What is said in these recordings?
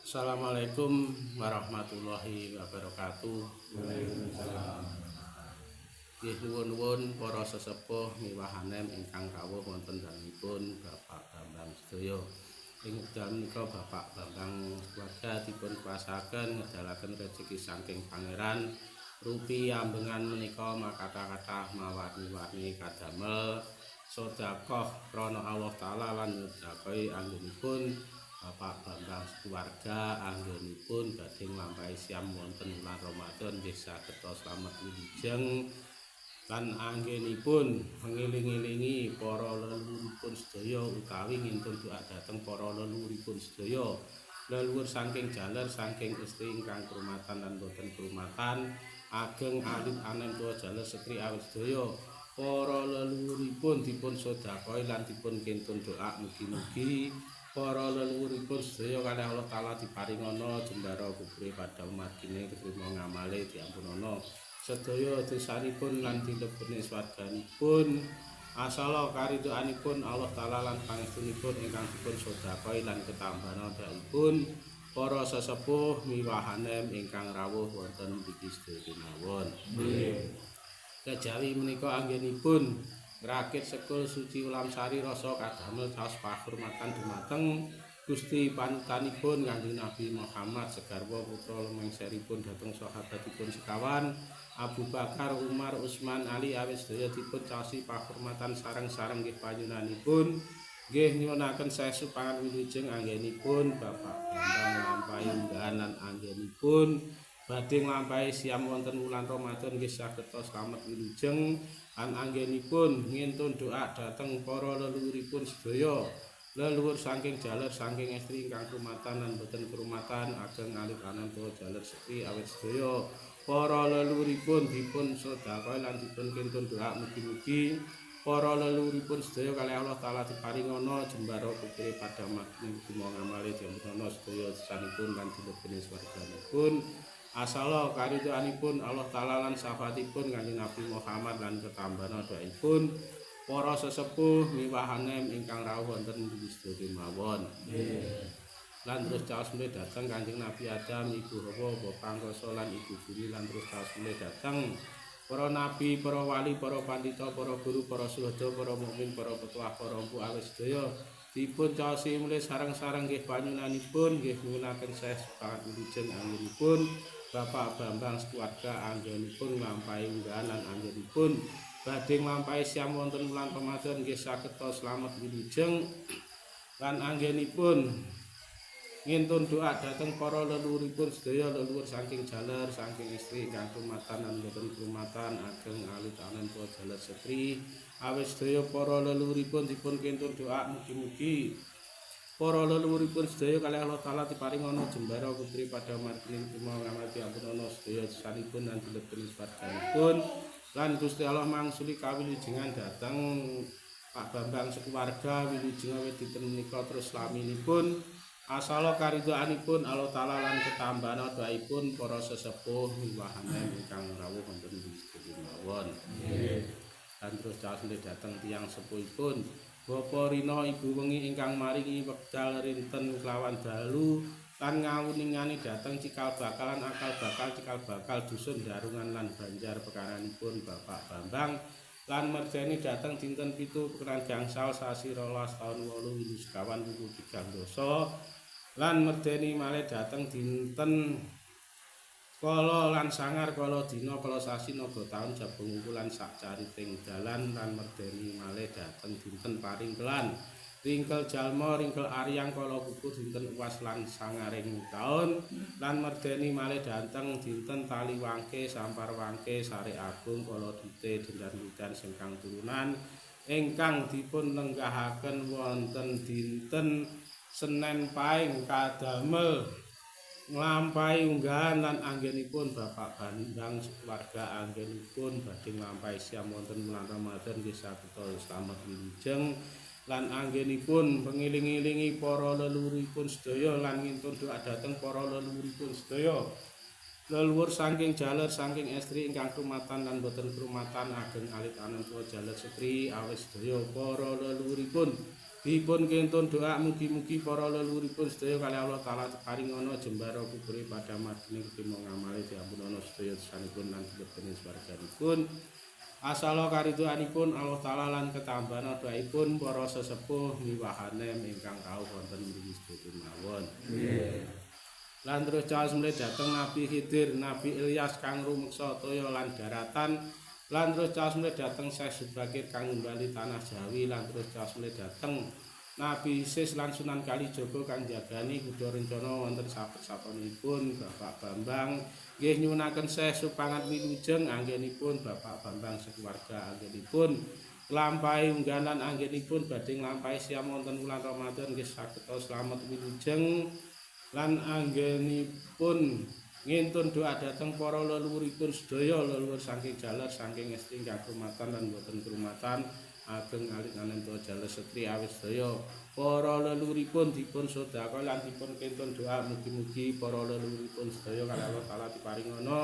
Assalamualaikum warahmatullahi wabarakatuh. Waalaikumsalam. Nggih, nuwun-nuwun para sesepuh miwah anem ingkang rawuh wonten dalemipun Bapak Bambang sedaya. Ing wekdal menika Bapak Bambang keluarga dipun kuwasaken ngedalaken rejeki saking Pangeran rupi ambengan menika makathah-kathah mawarni-warni kadamel sedekah krana Allah Taala lan nyedekahi anggenipun Bapak Bambang sekeluarga anggenipun badhe nglampahi siam wonten wulan Ramadan nggih saged slamet wilujeng lan anggenipun ngiling-ilingi para leluhuripun sedaya utawi ngintun doa dhateng para leluhuripun sedaya, leluhur saking jaler, saking istri ingkang krumatan lan boten krumatan, ageng alit anem tuwa jaler setri awit sedaya para leluhuripun dipun sedekahi lan dipun kintun doa mugi-mugi para leluhuripun sedaya kalih Allah Taala diparingana jembara kubure padha margine ketrima ngamale diampunana sedaya dosanipun lan dilebetne swarganipun asala karidhoanipun Allah Taala lan pangestunipun ingkang dipun sedekahi lan ketambana doaipun para sesepuh miwah anem ingkang rawuh wonten mriki sedaya kemawon. Nggih. Kejawi menika anggenipun ngrakit sekul suci ulam sari rasa kadamel caos pahurmatan dumateng Gusti panutanipun Kanjeng Nabi Muhammad segarwa putra lemengseripun dhateng sahabatipun sekawan Abu Bakar, Umar, Utsman, Ali awit sedaya dipun caosi pahurmatan sareng-sareng nggih panyuwunanipun nggih nyuwunaken saestu pangan wilujeng anggenipun Bapak Bambang nglampahi unggahan lan anggenipun badhe nglampahi siam wonten wulan Ramadan nggih saged slamet wilujeng lan anggenipun ngintun doa dhateng para leluhuripun sedaya, leluhur saking jaler, saking estri ingkang krumatan lan boten krumatan, ageng alit anem tuwa jaler setri awit sedaya para leluhuripun dipun sedekahi lan dipun kintun doa mugi-mugi para leluhuripun sedaya kalih Allah Taala diparingana jembara kubure padha margine ngamale diampunana sedaya dosanipun lan dilebetne swarganipun asala karidhoanipun Allah Taala lan syafaatipun Kanjeng Nabi Muhammad lan ketambana doaipun para sesepuh miwah anem ingkang rawuh wonten mriki sedaya kemawon. Lan terus caos mulih dhateng Kanjeng Nabi Adam, Ibu Hawa, Bapak Angkasa lan Ibu Bumi lan terus caos mulih dhateng para nabi, para wali, para pandita, para guru, para suhada, para mukmin, para petuah, para empu awit sedaya dipun caosi mulih sareng-sareng nggih panyuwunanipun nggih nyuwunaken saestu pangan wilujeng anggenipun Bapak Bambang sekeluarga anggenipun nglampahi unggahan lan anggenipun badhe nglampahi siam wonten wulan Ramadan nggih saged slamet wilujeng lan anggenipun ngintun doa dhateng para leluhuripun sedaya, leluhur saking jaler, saking istri ingkang krumatan lan boten krumatan, ageng alit anem tuwa jaler setri awit sedaya para leluhuripun dipun kintun doa mugi-mugi para leluhuripun sedaya kalih Allah Taala diparingana jembara kubure padha margine trima ngamati ampunana sedaya dosanipun lan dilebetne swarganipun lan Gusti Allah mangsuli kawilujengan dhateng Pak Bambang sekeluarga wilujeng awit dinten menika terus laminipun asala karidhoanipun Allah Taala lan ketambana doaipun para sesepuh miwah anem ingkang rawuh wonten mriki mawon. Lan terus caos dhateng tiyang sepuhipun Bapak Rina, Ibu Wengi ingkang maringi wekdal rinten kelawan dalu lan ngawuningani dhateng cikal bakalan akal bakal cikal bakal dusun Darungan lan Banjar pekaranipun Bapak Bambang lan merdeni dhateng dinten 7 pekenan gangsal sasi 12 taun 8 winu sekawan wuku tigang dasa lan merdeni malih dhateng dinten kala lan sangar kala dina kala sasi naga taun jabang wuku lan sak cariting dalan lan merdeni malih dhateng dinten paringkelan ringkel jalma ringkel aryang kala kuku dinten uwas lan sangaring taun lan merdeni malih dhateng dinten tali wangke sampar wangke sare agung kala dite dendan-dendan sengkang turunan ingkang dipun lenggahaken wonten dinten Senen Paing kadamel nglampahi unggahan lan anggenipun Bapak Bambang sekeluarga anggenipun badhe nglampahi siam wonten wulan Ramadan nggih saged slamet wilujeng lan anggenipun pengiling-ilingi para leluhuripun sedaya lan ngintun doa dhateng para leluhuripun sedaya, leluhur saking jaler, saking estri ingkang krumatan lan boten krumatan, ageng alit anem tuwa jaler setri awit sedaya para leluhuripun. Dipun kentun doa mugi-mugi para leluhuripun sedaya kali Allah Taala paringana jembara kubure pada margine ketrima ngamale diampunana sedaya dosanipun lan dilebetne swarganipun. Asala karidhoanipun Allah Taala lan ketambahana doaipun para sesepuh miwahane ingkang rawuh wonten mriki sedaya mawon. Lan terus caos mulih dhateng Nabi Khidir, Nabi Ilyas kang rumeksa toya lan daratan. Lan terus caos mulih dhateng Syekh Subakir kang nimbali tanah Jawi. Lan terus caos mulih dhateng Nabi Sis lan Sunan Kalijaga kang jagani kuda rencana wonten sabet-satonipun Bapak Bambang. Nggih nyuwunaken Syekh supangat wilujeng anggenipun Bapak Bambang sekeluarga anggenipun nglampahi unggahan lan anggenipun badhe nglampahi siam wonten wulan Ramadan nggih saged slamet wilujeng lan anggenipun ngintun doa dhateng para leluhuripun sedaya, leluhur saking jaler saking estri ingkang krumatan lan boten krumatan, ageng alit anenta jaler setri awit sedaya para leluhuripun dipun sedekah lan dipun kintun doa mugi-mugi para leluhuripun sedaya kali Allah Taala diparingana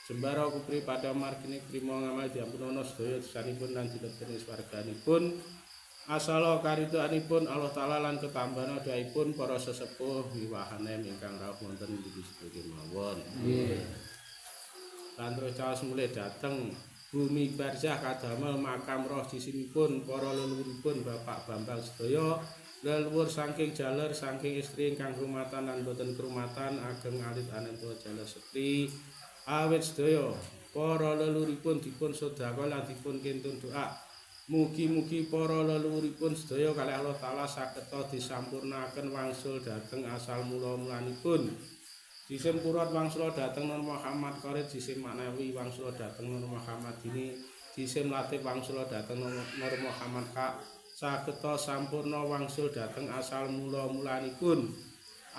jembara kupri pada margine trima ngamal diampunana sedaya dosanipun lan dilebetne swarganipun. Asala karidhoanipun Allah Taala lan ketambahana doaipun para sesepuh wiwahane ingkang rawuh wonten mriki sedaya mawon. Nggih. Lan terus caos mulih dhateng bumi barzah kadamel makam roh jisimipun para leluhuripun Bapak Bambang sedaya, leluhur saking jaler saking istri ingkang krumatan lan boten krumatan, ageng alit anenta jaler setri awit sedaya para leluhuripun dipun sedekah lan dipun kintun doa mugi-mugi para leluhuripun sedaya kali Allah Taala sageta disampurnaken wangsul dhateng asal mula-mulanipun. Jisim kurat wangsula dhateng Nur Muhammad Qarid, jisim maknawi wangsula dhateng Nur Muhammad Dini, jisim latif wangsula dhateng Nur Muhammad Hak, sageta sampurna wangsul dhateng asal mula-mulanipun.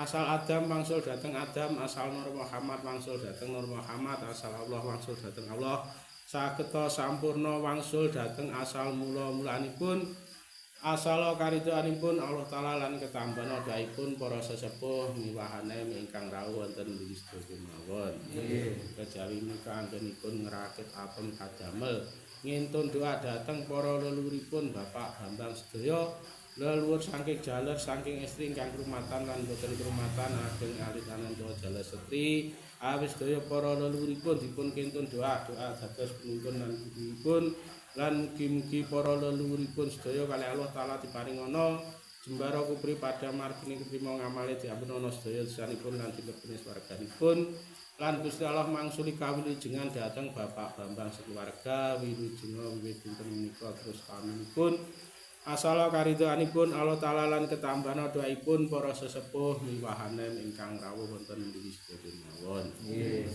Asal Adam wangsul dhateng Adam, asal Nur Muhammad wangsul dhateng Nur Muhammad, asal Allah wangsul dhateng Allah, sageta sampurna wangsul dhateng asal mula-mulanipun. Asala karidhoanipun Allah Taala lan ketambahana doaipun para sesepuh miwahane ingkang rawuh wonten mriki sedaya mawon. Nggih. Kejawi menika anggenipun ngrakit apem kadamel ngintun doa dhateng para leluhuripun Bapak Bambang sedaya, leluhur saking jaler saking estri ingkang krumatan lan boten krumatan, ageng alit ananta jaler setri awit sedaya para leluhuripun dipun kintun doa-doa dados penuntun lan gurunipun lan mugi-mugi para leluhuripun sedaya kali Allah Taala diparingana jembara kupri pada margine ketrima ngamale diampunana sedaya dosanipun lan dilebetne swarganipun lan Gusti Allah mangsuli kawilujengan dhateng Bapak Bambang sekeluarga wilujenga wiwit dinten menika terus paminipun. Asala karidhoanipun Allah Taala lan ketambahana doaipun para sesepuh miwahane ingkang rawuh wonten mriki sedaya mawon. Nggih.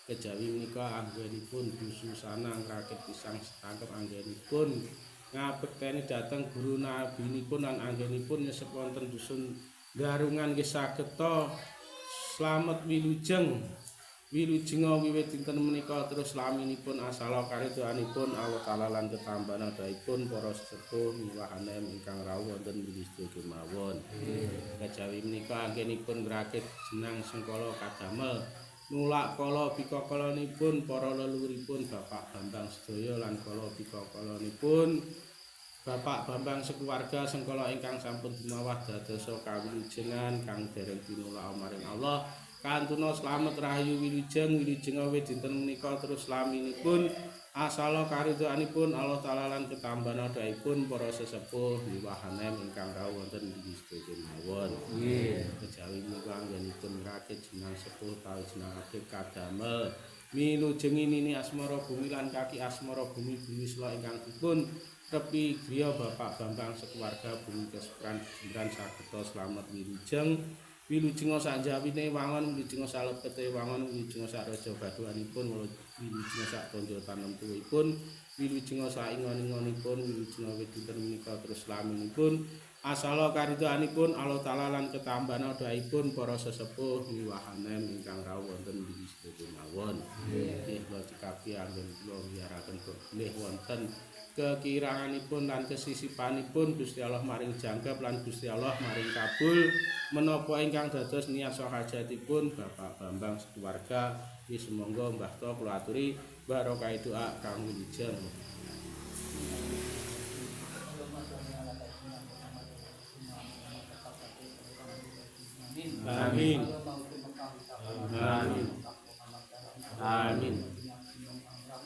Kejawi menika anggenipun Bu Susana ngrakit pisang setangkep anggenipun ngabekteni dhateng guru nabinipun lan anggenipun nyesep wonten dusun Garungan nggih sageta slamet wilujeng wilujenga wiwit dinten menika terus laminipun asala karidhoanipun Allah Taala lan ketambahana doaipun para sesepuh miwahane ingkang rawuh wonten mriki sedaya mawon. Kejawi menika anggenipun ngrakit jenang sengkala kadamel nulak kala bikakalanipun para leluhuripun Bapak Bambang sedaya lan kala bikakalanipun Bapak Bambang sekeluarga sengkala ingkang sampun dumawah dadosa kawilujengan kang dereng tinulak maring Allah kantuna slamet rahayu wilujeng wilujeng awit dinten menika terus laminipun asala karidhoanipun Allah Taala lan ketambahana doaipun para sesepuh miwahane ingkang rawuh wonten mriki sedaya mawon. Nggih. Kejawi menika anggenipun ngrakit jenang sepuh tahu jenang adik kadamel milujengi nini asmara bumi lan kaki asmara bumi bumi sela ingkang dipun repi griya Bapak Bambang sekeluarga bumi Kesukuran Jemberan sageta slamet wilujeng wilujenga sakjawine wangun wilujenga salebete wangun wilujenga sak raja gaduhanipun wilujenga sak tandha tanemtuipun wilujenga sak ingon-ingonipun wilujenga wit dinten menika terus laminipun asala karidhoanipun Allah Taala lan ketambahana doaipun para sesepuh miwahane ingkang rawuh wonten mriki sedaya mawon. Nggih kula cekapi anggen kula wiyaraken bilih wonten kekiranganipun lan kesisipanipun Gusti Allah maring jangkep lan Gusti Allah maring kabul menapa ingkang dados niat saha hajatipun Bapak Bambang sekeluarga. Wis sumangga Mbah To kula aturi barokah doa kang wilujeng. Amin. Amin. Amin. Amin.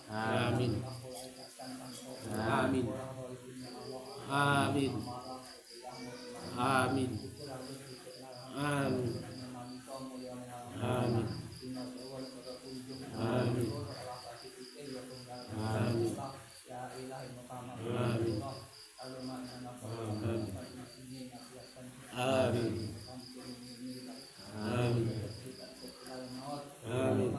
Amin. Amin. Amin. Amin. Amin. Amin. Amin. Amin. Amin. Amin. Amin. Amin.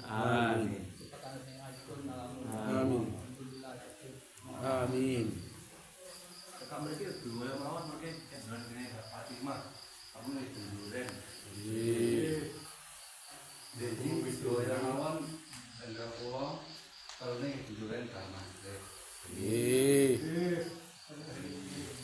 Amin. Amin. Amin. Tekak mriki dua mawon mriki kendon kene Fatimah. Kamu nek duluren. Nggih. Jadi sedaya mawon hendra kula telne duluren damai. Nggih.